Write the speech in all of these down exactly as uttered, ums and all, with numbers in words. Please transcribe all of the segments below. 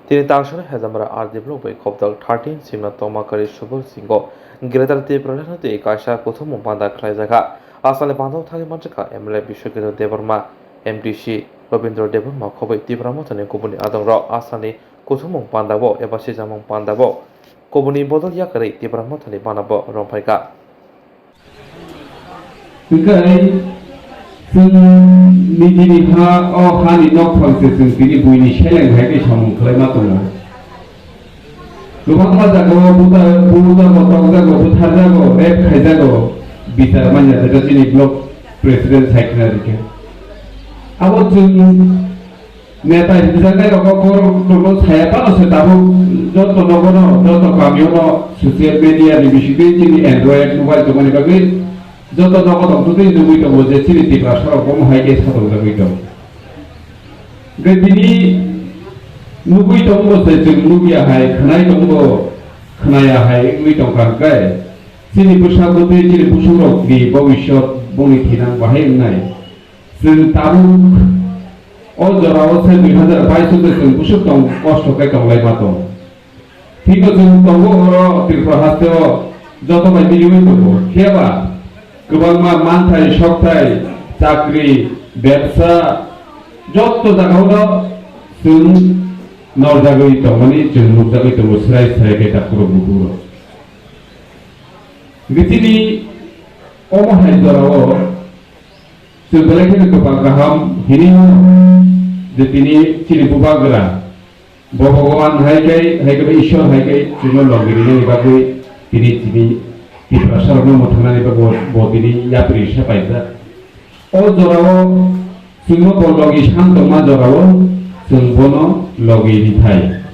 Tini Tangsana Hezamara R D block bai khobjak thirteen simna tongma kwrwi Subal Singh o Greater Tipraland twi kaisa kuthumung panda khlaijakha. Aswkni panda o thangwi manjakha M L A Biswakendra Debbarma, M D C Robindra Debbarma khobwi Tipra Mothani kubuni adongrok aswkni kuthumung panda o eba sijakmung panda o kubuni bodol yakarwi Tipra Mothani bana bo romphaikha. Hwnkhe chwng nijini ha, o hani nokphang se chwng tini buini seleng hai khe samung khlai ma tongo. Kwbangma jagao buta-, bujago, tokjago, butharjago, rape khaijago, bichar manya jeta chini block president sai khna rikhe. Abo chwng Neta hinjaknai rokno borok rokno saya phano se tabuk joto nogono, joto kamiono social media ni bisingtwi chini Android mobile tongmani bagwi joto nogo tongtwtwi nugwi tongo je chini Tiprasa rok bomo hai khe satongjagwi tong. Hwnkhe tini nugwi tongo se chwng nukya hai, khwnai tongo khwnaya hai wngwi tongkha hwnkhe chini bwsa bwtwi chini busukrokni bobiswt bongni thinang bahai wngnai. Chwng tabuk o jorao se dui hazar bais o se chwng bwswk tong, kosto khe tonglaima tong. Phino chwng tongo oro Tripura haste o joto bai miliui tongo. Phiya ba kwbangma manthai, sokthai, chakri, bebsa, joto jagao no chwng norjagwi tongmani chwng nukjagwi tongo, srai srai khe takhurok bukhurok. Hwnkhe chini omo hai jorao Chwng belai kheno kwpal kaham hinwi mano je tini chini Bubagra, bo Bhogoban hai khe, hai khe bo Ishwar hai khe chwngno logi rinani bagwi tini chini Tiprasarokno mwthangnani bagwi bo tini yapri risa paijak. O jorao chwngno bo logi san tongma jorao chwng bono logi rithai.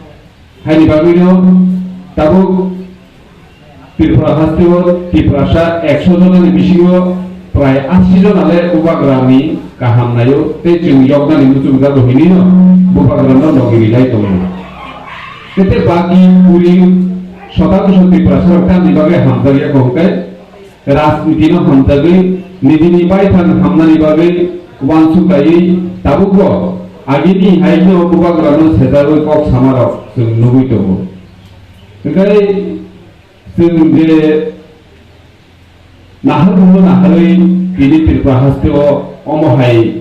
Haini bagwino tabuk Tripura hasteo Tiprasa ekso jonani bisingo prai ashi jona le Bubagrani kaham naio tei chwng yoknani muchungjago hinwino Bubagrano logi rilai tongo. Tei baki kuri sotangsho Tiprasarok tamni bagwi hamjakya kok hwnkhe Rajniti no hamjagwi nijini baithang hamnani bagwi uansuk laiwi tabukbo agini hai no Bubagrano sejagwi kok samarok chwng nugwi tongo. Hwnkhe chwng je naharmungno naharwi tini Tripura hasteo omo hai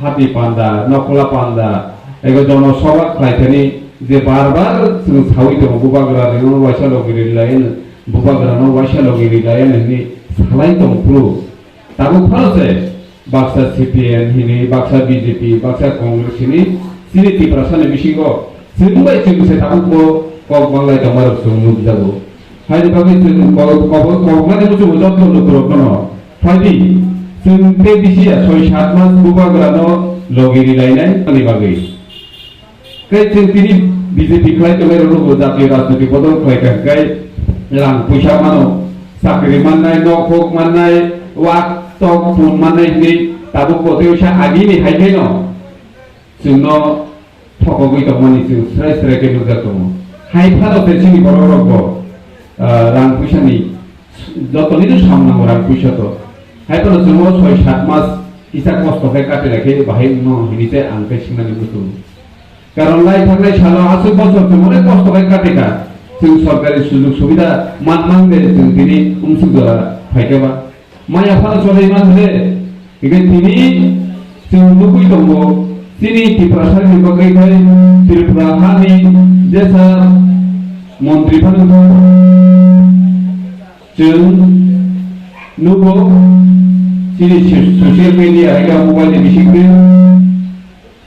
Hati panda, nokla panda, ego jono soba khlaithani je bar bar chwng sawi tongo, Bubagra rino waisa logi rilai, Bubagra no waisa logi rilai hinwi salai tong phuru. Tabuk phano se baksa C P M hini, baksa B J P, baksa Congress hini, chini Tiprasani bisingo chwng bai chwng se tabukbo kok manglai tongmarok chwng nukjago. Haini bagwi chwng kok-, kok-, koknani muchungo joto lukurokno phaidi, chwng tei bisi ya soi sat mas Bubagrano logi rilainai ani bagwi. Tei chwng tini B J P khlai tongnai rokno bo jatiyo rajniti bodol khlai kha, hwnkhe rang puisa mano, chakri mannai, nok hok mannai, wak tok pun mannai hinwi tabuk bo tei oisa agini hai khe no chwngno thokogwi tongmani chwng srai srai khe nukjak tongo. Hai phano tei chini borok rok bo, ah, rang puisani jotoni no samung nango rang puisa to. Hai phano chwng o soi sat mas kisa kosto khe katina khe bahai wngno hinwi tei ang tei swinani muchungo. Karon lai thangnai salo aswk bosor chwng onek kosto khe katika. Chwng sorkari sujug subida man man de chwng tini umsuk jora phai khe ba. Maya phano chonwi man de. Hingke tini chwng nugwi tongo, chini Tiprasa ni bagwi khai Tripura hani jesa montri phano tongo. Chwng nugo chini so-, social media hai khe mobile ni bisingtwi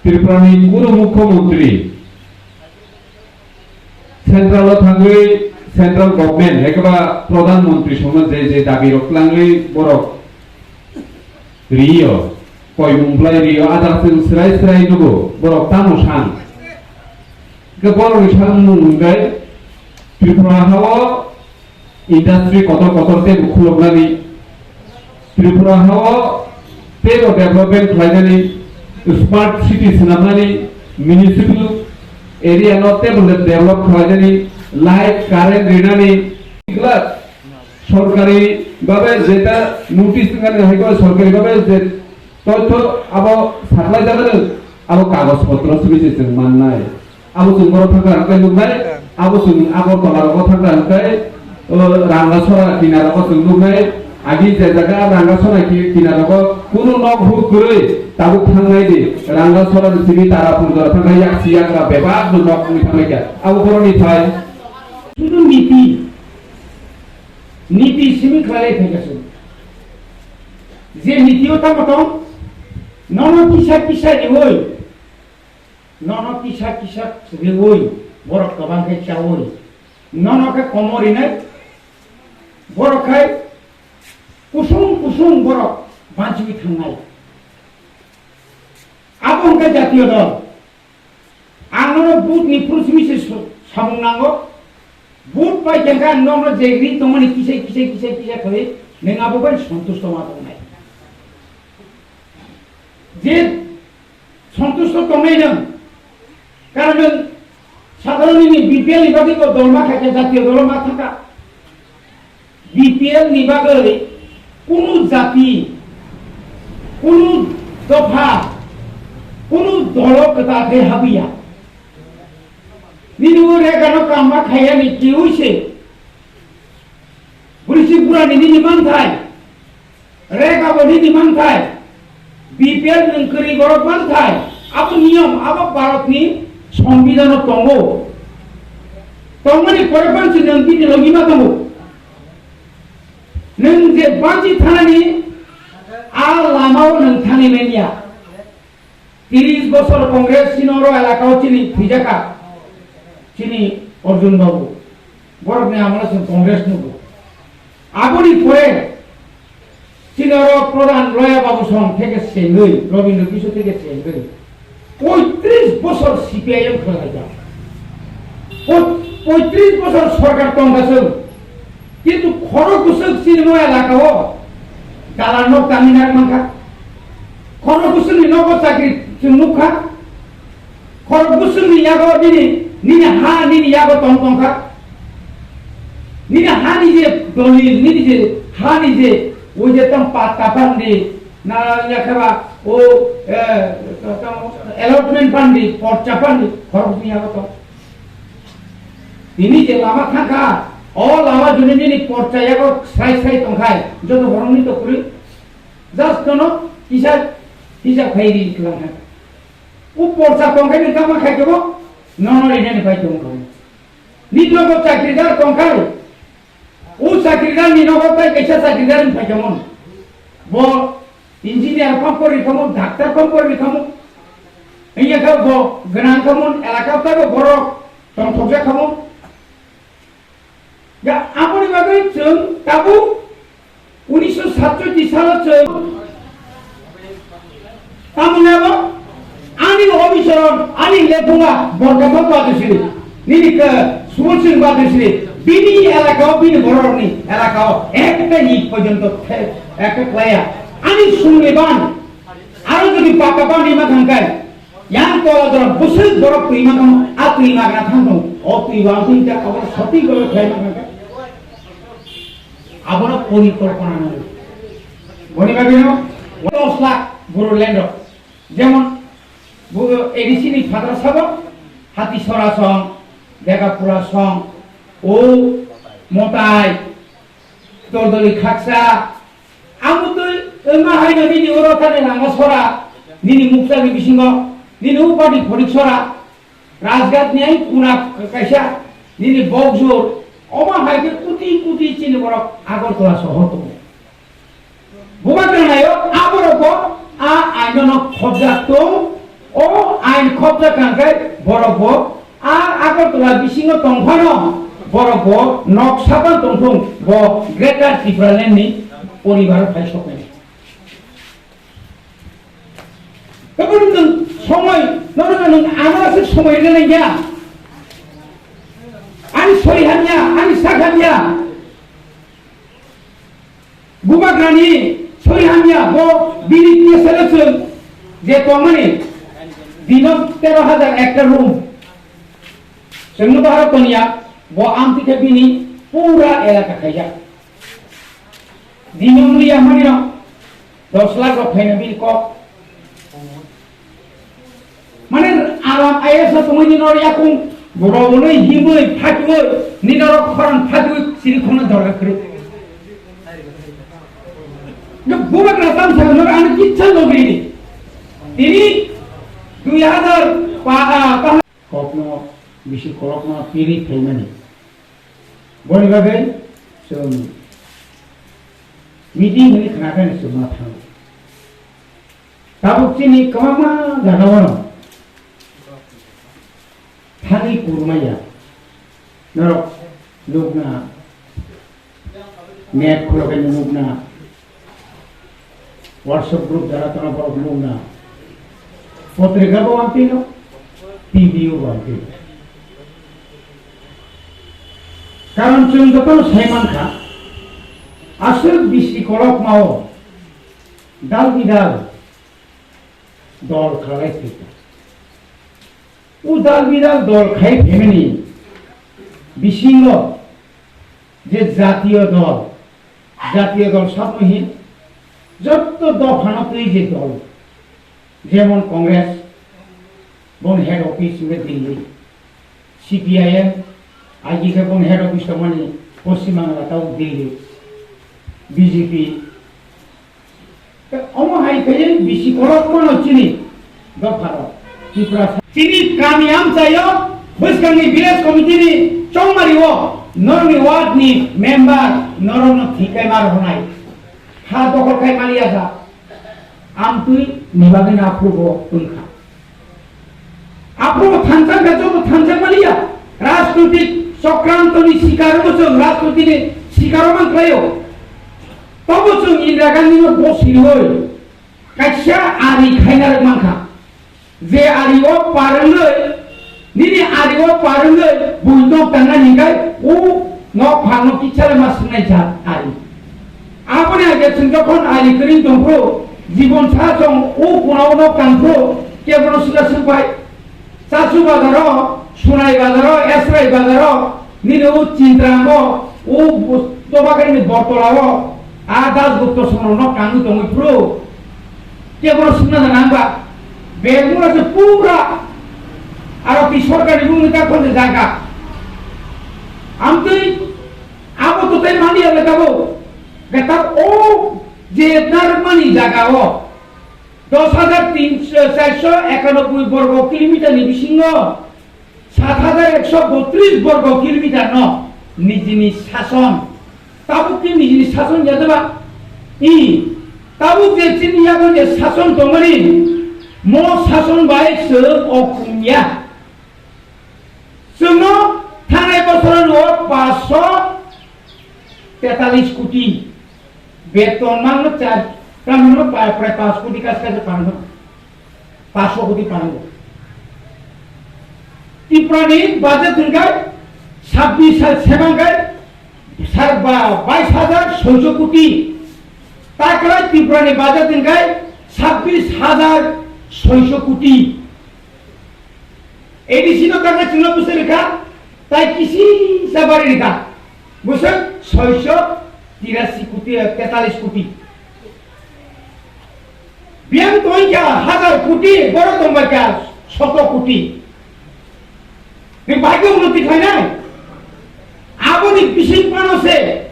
Tripura ni kunu mukhyamantri Central o thangwi central government, hai khe ba Pradhan Mantri songno je je dabi rok twlangwi borok rio, koimung bwlai rio, ajak chwng srai srai nugo, borok tamo san. Hwnkhe borokni samung hwnkhe Tripura hao industry kotor kotor teibo khuluknani, Tripura hao teibo development khlainani, smart city swnamnani, municipal area no teibo develop khlainani, light, current rinani, sorkari babe jeta notice wngkha, hai khe sorkari babe je toitho abo supply jagano, abo kagoj potro simi se chwng mannai. Abo chwng borok thangkha hwnkhe nuknai, abo chwng Agartala rogo thangkha hwnkhe, o, Rangasora kinarogo chwng nuknai, agi je jaga Rangasora ki-, kinarogo kunu nok huk kwrwi tabuk thangnai di, Rangasora ni simi Tarapur jora thangkha yaksi yakra bebak no nok wngwi thanglaikha, abo borokni phai. Kunu niti, niti simi khlai phaikha chwng. Je niti o tamo tong, nono kisa kisa riwi, nono kisa kisa riwi, borok kwbang khe chawi, nono khe komo rinai, borok khai kusung kusung borok banchiwi thangnai. Abo hwnkhe jatiyo dol. Ang nono vote ni phuru simi se so-, samung nango. Vote pai khe ang nono je ri tongmani kisa kisa kisa kisa khlai nwng abo bai santusto ma tongnai. Je santusto tongnai nwng, karon nwng sadharon nini B P L ni bagwi bo dol ma khaikha, jatiyo dolo ma thangkha. B P L ni bagwi kunu jati, kunu dopha, kunu dolo kwtal khe habiya. Nini o rega no kam ma khaiya ni kiui se. Bwrwi si bura ni nini manthai. Rega bo nini manthai, B P L nwng kwrwi borok manthai, abo niyom, abo Bharatni Songbidhano tongo. Tongmani pore pansi nwng bini logi ma tongo. Nwng je banchi thanani a lamao nwng thani manya. Tiris bosor Congress chini oro elakao chini thwijakha, chini Arjun Babu. Borokni amolo chwng Congress nugo. Aboni pore chini oro Pradhan Loya Babu song theke sengwi, Rabindra Kishore theke sengwi. Poitris bosor C P I M khlaijak. Po-, poitris bosor sorkar tongkha chwng. Kintu khorok bwswk chini mo elakao dalar nok tangwi nang mankha. Khorok bwswkni nogo chakri chwng nukha. Khorok bwswkni yago nini, nini ha nini yago tong tongkha. Nini hani je dolil, nini je hani je, o je tong patta pandi, na yakhaba, o, eh, tong allotment pandi, porcha pandi, khorok bwswkni yago tong. Tini je lama thangkha, o lama juni nini porcha yago srai srai tongkhai, joto borokni to kwrwi. Just nono kisa hisab khai ri tlang kha. O porcha tongkhai ni tama khai tobo, nono rinani bai tongkha. Nini nogo chakridar tongkhai. O chakridar ni nogo tai kaisa chakridar ni phai tongmon. Bo engineer kom pori kamo, doctor kom pori kamo. Iya kha bo gwnang kamo, elaka tai bo borok tongthokjak kamo. Ya, aboni bagwi chwng tabuk unisho satchojji salo chwng tamni abo ani obicharon, ani lephunga Borkha Bhatt Bhattacharya, nini khe Subal Singh Bhattacharya, bini elakao, bini bororokni elakao ekta it porjonto the-, ekta khlaiya. Ani sumni ban, aro jodi pakka ban rima thangkhai, yang tola jora bwswk borok twi mano, a twi magna thang tong, o twi bo ang twi ta, abo sotik bhabe khlai mano. Abono porikolpona nango. Boni bagwino dos lakh Bodoland rok. Jemon bo A D C ni phatar sabo Hatisora song, Begapura song, o Motai, Tordoli khaksa, amutwi wngma haino nini oro thani Rangasora, nini mukchani bisingo, nini upadi Phoriksora, Rajghat ni ai kuna kaisa, nini Bokjor, omo hai khe kuti kuti chini borok Agartala sohor tongo. Bubagra nayo, aborok bo a ainono khobjak tong, o ain khobjak kangkhe borok bo a Agartala bisingo tongphano borok bo nok sapan tongthung bo Greater Tipraland ni poribar phai soknai. Teboni nwng somoi, nono nwng ano aswk somoi rwna nangya. Ani sori hamya, ani sak hamya. Bubagrani sori hamya, bo bini T S L chwng je tongmani dino tero hajar ekta room. Chwngno bahar toniya, bo amtwi khe bini pura elaka khaijak. Dino wngya manino dos lakh rok phaina bini kok. Mane aram I A S o tongwi ni noro yakung borok hwnwi himwi phatwi ni noro khorang phatwi siri khorang dorga kwrwi. Bubagra tamsa noro ano kicha logini. Tini dui hazar pa, ah, kokno bisi kolokma piri phaimani. Boni bagwi chwng meeting hwnwi khna khe chwng ma thango. Tabuk chini kwbangma jagao thangwi kurmaya. Norok nukna, net khulogwi nukna, WhatsApp group jara tono borok nukna, potrika bo wampino, T V o wampino. Karon chwng jotono sai mankha, aswk bisi kolokmao dal bidal dol khalai phaikha. O dal bidal dol khai phaimani bisingo je jatiyo dol, jatiyo dol sabno hin jotto dophano twi je dol, jemon Congress, boni head office hwnkhe Delhi, C P I M, I G khe boni head office tongmani Poschim Bangla tao Delhi, B J P, Omo hai khe bisi kolokmano chini dopharo Tripura. Chini kami amchaio bwskangni village committee ni chongmario norokni ward ni member norokno thikai ma rohornai. Ha dokhol khai maliya ja. Amtwi ni bagwi na aphugo wngkha. Aphuru thansa khe joto thansa maliya, rajnoitik chokrantoni sikar wngwi chwng rajnoitik ni sikar wngma khlaio. Tobo chwng Indira Gandhi no bo siriwi kaisa ari khaina rwk mankha. Je ari o par wngwi, nini ari o par wngwi bui nok tangna hinkai u nok phang no kisa le ma swngnai jat ari. Aboni age chwng jokhon ari kwrwng tongphuru, jibon sa chwng o kuna o nok tangphuru, kebono swkang swk bai. Chasu bazaro, Sunai bazaro, Esrai bazaro, nini o Chintrango, o Tobakaini Bortolao, a Das Gupta songrokno kangwi tongwi phuru. Kebono swkna da nang ba? Bengmura se pura aro ti sorkar ni bumung ta khonde jaga. Amtwi abo to tai mani ya betabo. Gata o je narmani jaga o dos hajar tin, charso ekanobboi borgo kilometer ni bisingo sat hajar ekso botris borgo kilometer no nijini sason. Tabuk khe nijini sason ya deba? I, tabuk je chini yago je sason tongmani, mo sason bai chwng o khum ya. Chwngno thangnai bosoro no paanch sho tetalis koti beton mangno char, tamno pa-, prai paanch koti kas kas pangno. Paanch sho koti pangno. Tripura ni budget hwnkhe sabbish ha-, sebang khe sar ba-, bais hajar soiso koti. Takrai Tripura ni budget hwnkhe sabbish hajar soiso koti. A D C no takrai chwngno bwswk rwkha, tai kisi sa bari rwkha. Bwswk soiso tirasi koti, tetalis koti. Biyang tongkha hajar koti, borok tongbaikha soto koti. Ni bahai khe unnoti khlainai? Aboni bising phano se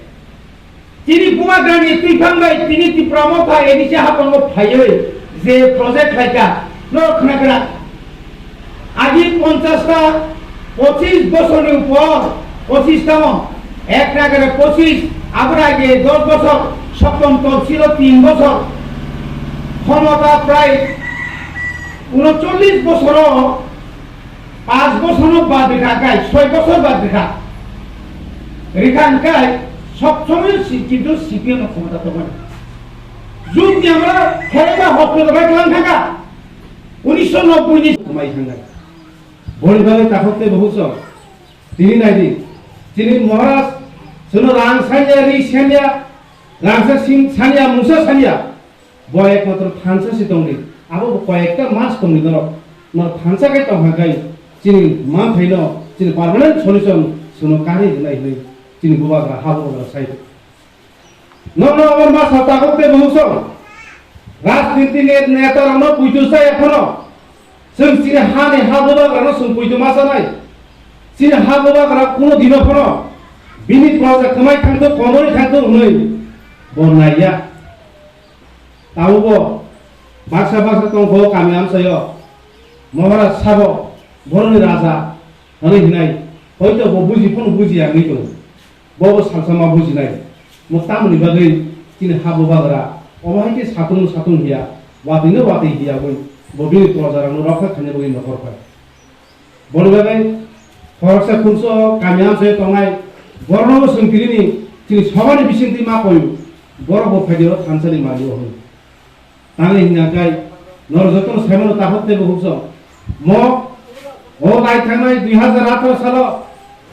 chini Bubagrani twiphang bai tini Tipra Motha A D C haphango phaiwi je project khlaikha, norok khna kra. Agi ponchash ta, pochis bosorni upor, pochis tamo, ek nagare pochis, aboni age dos bosor, soptom topsilo tin bosor, khomota prai unochollis bosoro, panch bosorno bad rikha kai, soi bosor bad rikha. Rikha hwnkhe sob somoi si-, kintu C P M no khomota tongmani. Juni amra khereba hospital bai tlang thangkha. Unisho nobboi ni khumai thangnai. Boni bagwi takhuk tei bukhuk song. Tini nai di. Chini Maharaj, chwngno rang sanya, ri sanya, rangsa sing sanya, mungsa sanya. Bo ekmatro thansa se tongdi. Abo bo koyekta mas tongdi norok. Norok thansa khe tongkha khe chini manthaino, chini permanent solution chwngno karwi rwnai hwnwi chini bubagra, ha bubagra sai. Nokno obo ma sa takhuk tei bukhuk song. Rajniti net-, neta rokno puitu sa ekhano. Chwng chini hani ha bubagrano chwng poito ma chanai. Chini ha bubagra kuno dino phano bini proja kwmai thangthok, komorwi thangthok hwnwi bo naiya. Tabukbo baksa baksa tongkho kami amchaio, Maharaj sabo borokni raja hwnwi hinai, hoito bo buji phano bujiya wngwi tongo. Bobo salsa ma bujinai. Mo tamoni bagwi chini ha bubagra omo hai khe satung satung hiya, watwi no watwi hiya wi bo bini projarokno rokha khaina bagwi nokhor phai. Boni bagwi khoroksa khurso kami amchaio tongnai borokno bo chwng tinini chini sobani bisingtwi ma koyu, borok bo phaidi o thansani mari o hwnwi. Tangwi hwnka khe norok jotono saimano takhuk tei bukhuk song. Mo o bai thangnai dui hazar atharo salo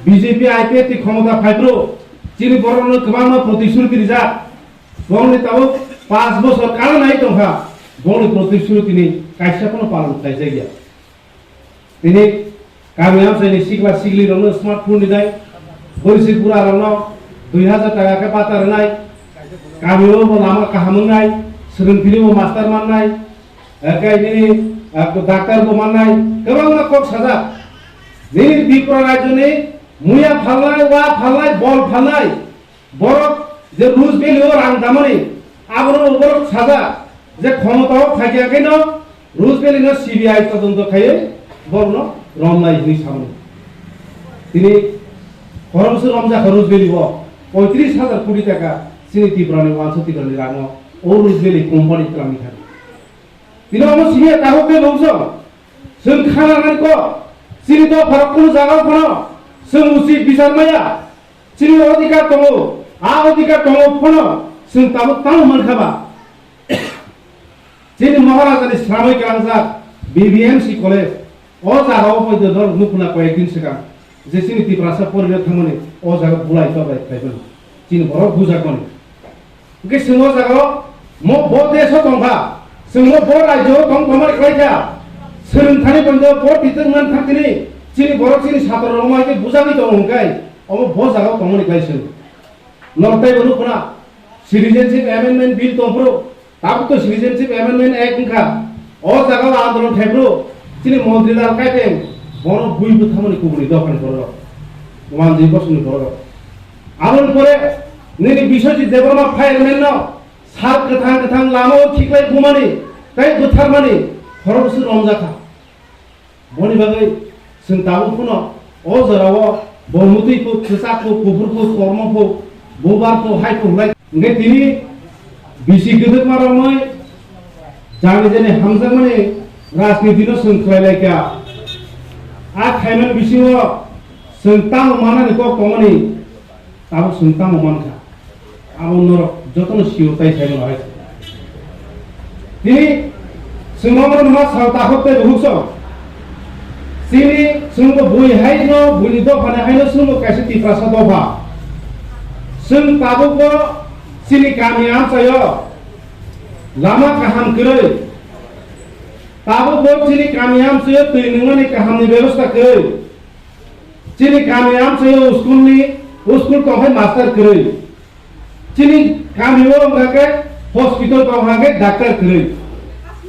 B J P I P F T khomota phaiphuru chini borokno kwbangma protishruti rijak. Bongni tabuk panch bosor kala nai tongkha, bongni protishruti ni kaisa phano palon khlaijakya. Tini kami amchaini sikla siklirokno smartphone rinai, borisi burarokno dui hazar taka khe bata rwnai, kamio bo lama kaham wngnai, swrwngphili bo master mannai, eh, khe nini, eh, doctor bo mannai, kwbangma kok sajak. Nini Tripura rajyoni muya phalnai, wa phalnai, bol phalnai, borok je Roose Valley o rang damani, abono borok sajak je khomotao thaikia khe no Roose Valley no C B I todonto khaiwi borokno romnai hinwi samani. Tini khoroksa romjakha Roose Valley o poitris hajar koti taka chini Tripura ni uansuk Tripura ni rango o Roose Valley company twlangwi thani. Tini omo simi takhuk khe bongso. Chwng khana nai kok, chini dopharok kunu jaga phano chwng uchi bichar maya. Chini odhikar tongo, a odhikar tongo phano chwng tabuk tamo mankha ba. Chini Maharajani sramwi kalangjak B B M C college, o jagao poito dol nukuna koyek din swkang. Je chini Tiprasa porinai thangmani o jaga bulai tobai khlaiphano chini borok bujakmani. Hwnkhe chwng o jagao mo bo desh o tongkha, chwng mo bo rajyo o tong tongmani khlaikha, swrwng thani pande bo titwng man thang tini chini borok chini satro rok mai khe bujagwi tongo hwnkhe omo bo jagao tongmani khlai chwng. Norok teibo nukhuna Citizenship Amendment Bill tongphuru. Tabuk to Citizenship Amendment Act wngkha. O jaga o andolon khaibro chini Montri Lal Kaiteng bono bui bwthamani kubuni dophani borok. Wanjwi bosongni borok. Aboni pore nini Biswajit Debbarma fireman no sal kwthang kwthang lama o khiklai bumani tei bwtharmani khorokse romjakha. Boni bagwi chwng tabuk phano o jorao bo mutwi phu, kwchak phu, kuphur phu, kormo phu, bubar phu, hai phu hwlai. Hwnkhe tini bisi kwdwkma romwi jani jani hamjakmani rajniti no chwng khlai lai kha. A khaimani bisingo chwng tamo manani kok tongmani tabuk chwng tamo mankha. Abo norok jotono sio tai sai mano hai. Tini chwng omo no ma sao takhuk tei bukhuk song. Chini chwngbo bui hai no, buini dophani hai no chwngbo kaisa Tiprasa dopha. Chwng tabukbo chini kami amchaio lama kaham kwrwi. Tabukbo chini kami amchaio twi nungmani kahamni bebosta kwrwi. Chini kami amchaio school ni, school tongkhai master kwrwi. Chini kami o wngkha khe hospital tongkha khe doctor kwrwi.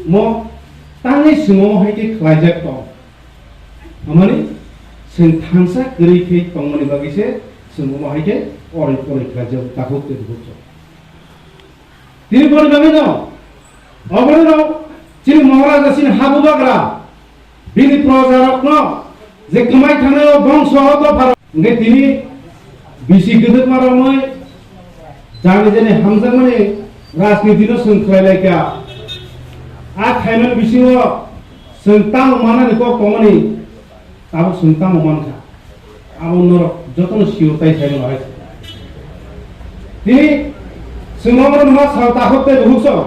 Mo tangwi chwng omo hai khe khlaijak tong. Amani chwng thansa kwrwi khe tongmani bagwi se chwng omo hai khe oroi poroi khlaijak takhuk tei bukhuk. Tini boni bagwi no, oborok no chini Maharaja chini habubagra, bini projarokno je kwmai thangnai o bongso o dopharok. Hwnkhe tini bisi kwdwkma romwi jani jani hamjakmani rajniti no chwng khlai lai kha. A khaimani bisingo chwng tamo manani kok tongmani tabuk chwng tamo mankha. Abo norok jotono sio tai sai mano hai. Tini chwng omo no ma sao takhuk tei bukhuk song.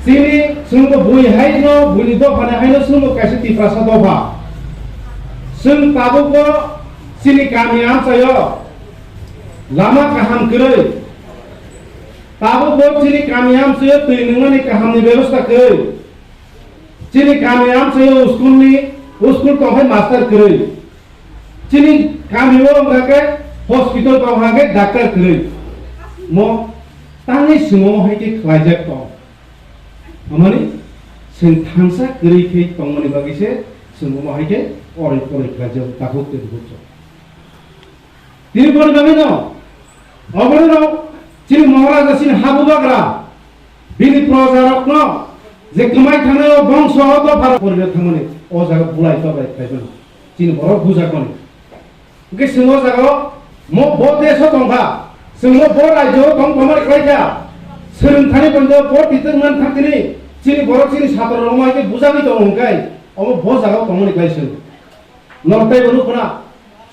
Chini chwngbo bui hai no, buini dophani hai no chwngbo kaisa Tiprasa dopha. Chwng tabukbo chini kami amchaio lama kaham kwrwi. Tabukbo chini kami amchaio twi nungmani kahamni bebosta kwrwi. Chini kami amchaio school ni, school tongkhai master kwrwi. Chini kami o wngkha khe hospital tongkha khe doctor kwrwi. Mo tangwi chwng omo hai khe khlaijak tong. Amani Chwng thansa kwrwi khe tongmani bagwi se chwng omo hai khe oroi poroi khlaijak takhuk tei bukhuk chwng. Tini boni bagwi no, oborok no chini Maharaja chini habubagra, bini projarokno je kwmai thangnai o bongso o dopha porino thangmani o jaga bulai tobai khlaimani chini borok bujakmani. Hwnkhe chwng o jaga o mo bo desh o tongkha, chwng mo bo rajyo o tong tongmani khlaikha, swrwng thani panda bo titwk man thang tini chini borok chini satro rok mai khe bujagwi tongo hwnkhe omo bo jaga o tongmani khlai chwng. Norok tei bo nukho na,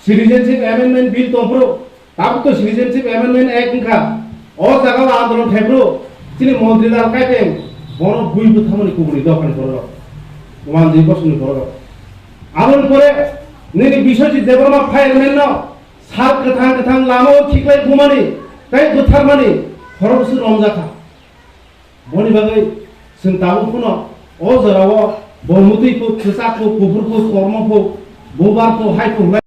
Citizenship Amendment Bill tongphuru, tabuk to Citizenship Amendment Act wngkha. O jaga o andolon khaiphuru, chini Montri Lal Kaiteng, bono bui bwthamani kubuni dophani borok, wanjwi bosongni borok. Aboni pore nini Biswajit Debbarma fireman no sal kwthang kwthang lama o khiklai bumani tei bwtharmani khorokse romjakha. Boni bagwi chwng tabuk phano o jorao bo mwtwi phuk, kwchak phuk, kuphur phuk, kormo phuk, bubar phuk, hai phuk,